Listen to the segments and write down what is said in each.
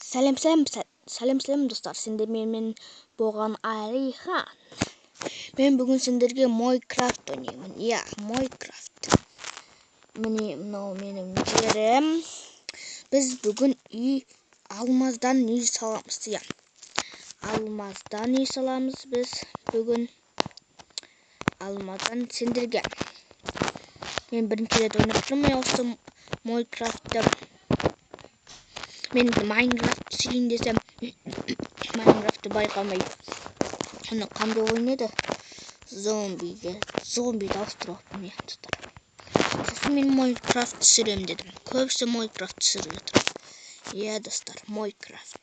Сәлем сәлем сәлем сәлем достар, сендер менімен болған Алихан. Мен бүгін сендерге Майнкрафт ойнаймын. Иә, Майнкрафт. Міне мынау менің жерім. Біз бүгін үй алмаздан үй саламыз. Иә. Алмаздан үй саламыз біз бүгін. Алмаздан сендерге. Мен бірінші рет ойнап тұрмын осы Майнкрафтты. Мен Майнкрафт түсірейін десем, Майнкрафтты байқамай. Аны қандай ойын еді? Зомбиге, зомбиді ауыстырып алыппын, иә, достар. Сосын мен Майнкрафт түсіремін дедім. Көбісі Майнкрафт түсіріп жатыр. Иә, достар, Майнкрафт.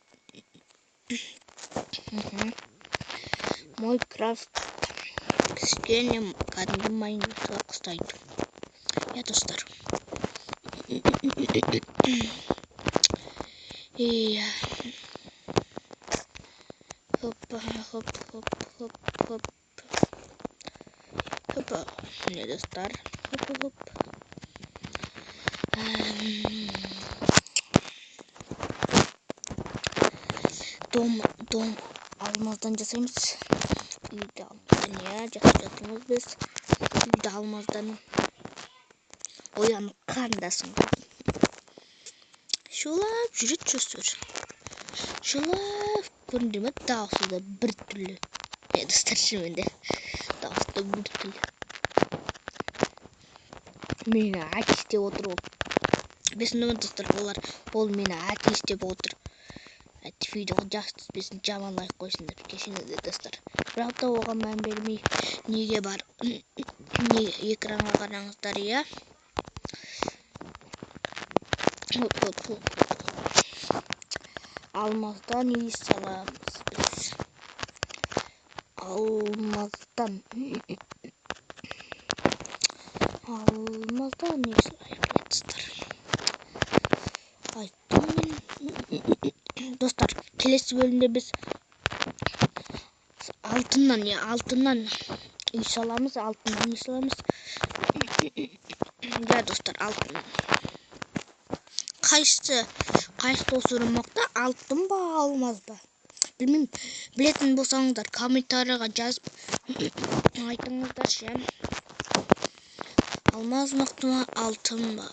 Майнкрафт кішкене кәдімгі Майнкрафтқа ұқсайды. Иә, достар. Иә. Хоппа, хоп, хоп, хоп, хоп. Хоппа. Міне, достар. Хоппа, хоп. Дом алмаздан жасаймыз. Үйді алмаздан, иә, жасап жатырмыз біз. Үйді алмаздан. Оянып қарындасым. Шулап жүреді сөздер. Шулап көрінді ме, дауысы да бір түрлі. Е, достар, шынымен де дауысы да бір түрлі. Мені әкес деп отыр ол. Білесің бе, достар, олар ол мені әкес деп отыр. Видеоға жақсы түспесін, жаман лайк қойсын деп кешіріңіздер, достар. Бірақ та оған мән бермей, неге бар, неге экранға қараңыздар, иә. Хоп, хоп, хоп. Алмаздан үй саламыз біз. Алмаздан. Алмаздан үй салайық, достар. Айттым мен. Достар, келесі бөлімде біз алтыннан, иә, алтыннан үй саламыз, алтыннан үй саламыз. Иә, достар, алтыннан. Қайсысы осы мықты, алтын ба, алмаз ба? Білмеймін. Білетін болсаңыздар, комментарийға жазып айтыңыздаршы, иә. Алмаз мықты ма, алтын ба?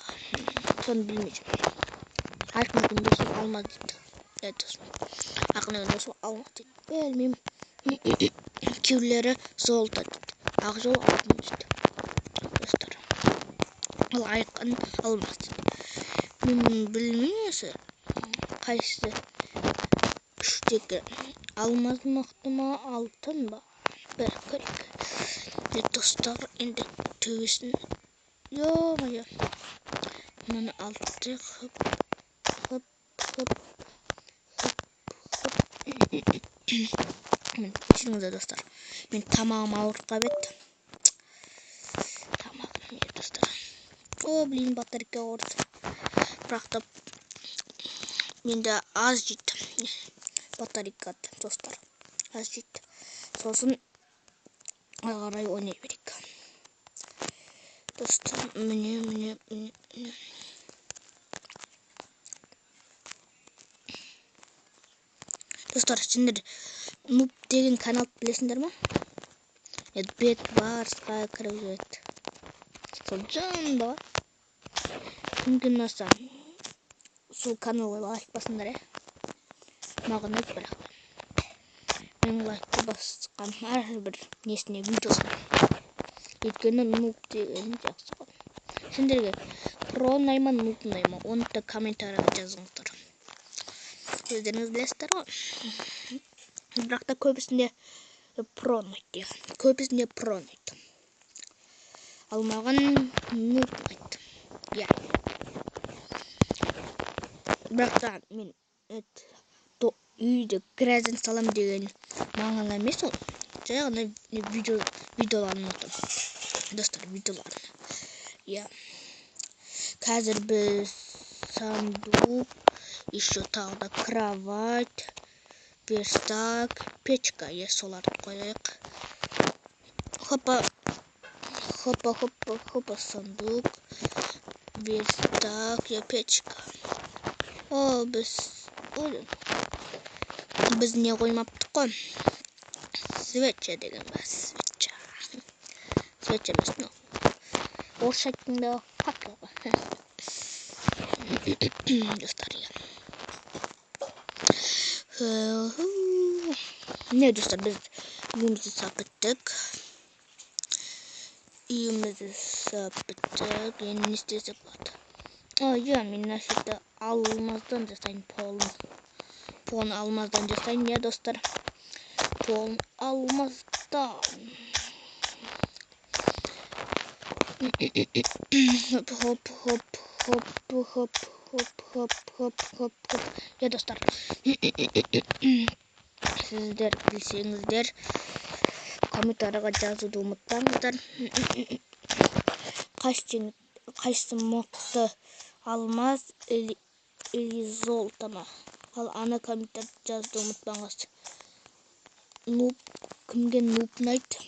Соны білмеймін. Айқын деген досым алмаз дейді. Иә, досым. Айқын деген досым алмаз дейді. Білмеймін. Кейбіреулері золото дейді. Ақжол алтын дейді. Достар. Ал Айқын алмаз дейді. Мен білмеймін осы қайсысы күшті екен. Алмаз мықты ма, алтын ба? Бір көрейік. Достар, енді төбесін. Ё-моё. Мынаны алып хоп, хоп, хоп, хоп, хоп. Кешіріңіздер, достар. Мен тамағым ауырып қалып еді. Тамағым, достар. О, блин, батарейка ауырды. Бірақ та менде аз жейді батарейка, достар, аз жейді. Сосын ары қарай ойнай берейік, достар. Міне, міне, міне. Достар, сендер Нуб деген каналды білесіңдер ма? Бет барысқа кіріп жүреді. Сол жынды ғой. Кімге ұнаса сол каналға лайк басыңдар, ә? Маған ұнайды, бірақ та. Мен лайкты басқан әрбір несіне, видеосына. Өйткені Нуб деген жақсы ғой. Сендерге про ұнай ма, Нуб ұнай ма? Оны да комментарийға жазыңыздар. Өздеріңіз білесіздер ғой. Бірақ та көбісінде про ұнайды. Көбісінде про ұнайды. Ал маған Нуб ұнайды. Иә. Бірақ та мен үйді грязін салам деген мағына емес ол. Жай ғана видеоларын ұнатамын. Достар, видеоларын. Иә. Қазір біз сандук, еще тағы да кровать, верстак, печка, иә, соларды қояйық. Хопа, хопа, хопа, хопа, сандук, верстак, иә, печка. О, біз Ой, біз не қоймаптық қой? Свеча деген ба? Свеча. Свеча емес, мынау. Орысша айтқанда факел ғой. Достар, иә. Не, достар, біз үйімізді сап біттік. Үйімізді сап біттік. Енді не істесек болады? А, иә, мен мына жерді алмаздан жасайын полын. Полын алмаздан жасайын, иә, достар. Полын алмаздан. Хоп, хоп, хоп, хоп, хоп, хоп, хоп, хоп, хоп. Иә, достар. Сіздер білсеңіздер, комментарийға жазуды ұмытпаңыздар. Қайсысы мықты, алмаз или золото ма? Ал ана комментарий жазуды ұмытпаңыз. Нуб, кімге нуб ұнайды,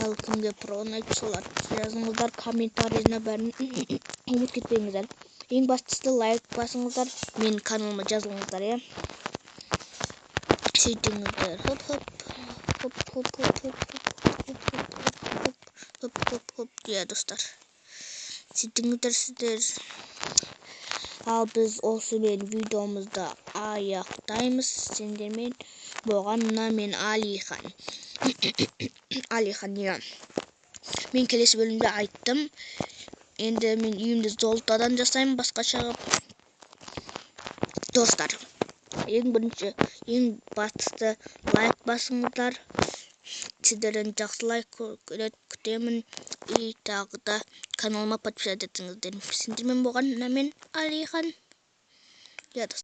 ал кімге про ұнайды, соларды жазыңыздар комментарийіне, бәрін ұмытып кетпеңіздер. Ең бастысы, лайк басыңыздар, менің каналыма жазылыңыздар, иә. Сөйтіңіздер. Хоп, хоп, хоп, хоп, хоп, хоп, хоп, хоп, хоп, хоп, хоп, хоп, иә, достар. Сөйтіңіздер сіздер. Ал біз осымен видеомызды аяқтаймыз. Сендермен болған мына мен, Алихан. Алихан, иә. Мен келесі бөлімде айттым. Енді мен үйімді золотодан жасаймын, басқаша қылып. Достар, ең бірінші, ең бастысы, лайк басыңыздар. Сіздерден жақсы лайк күтемін. И тағы да каналыма подписаться етіңіздер. Сендермен болған мына мен, Алихан. Иә, достар.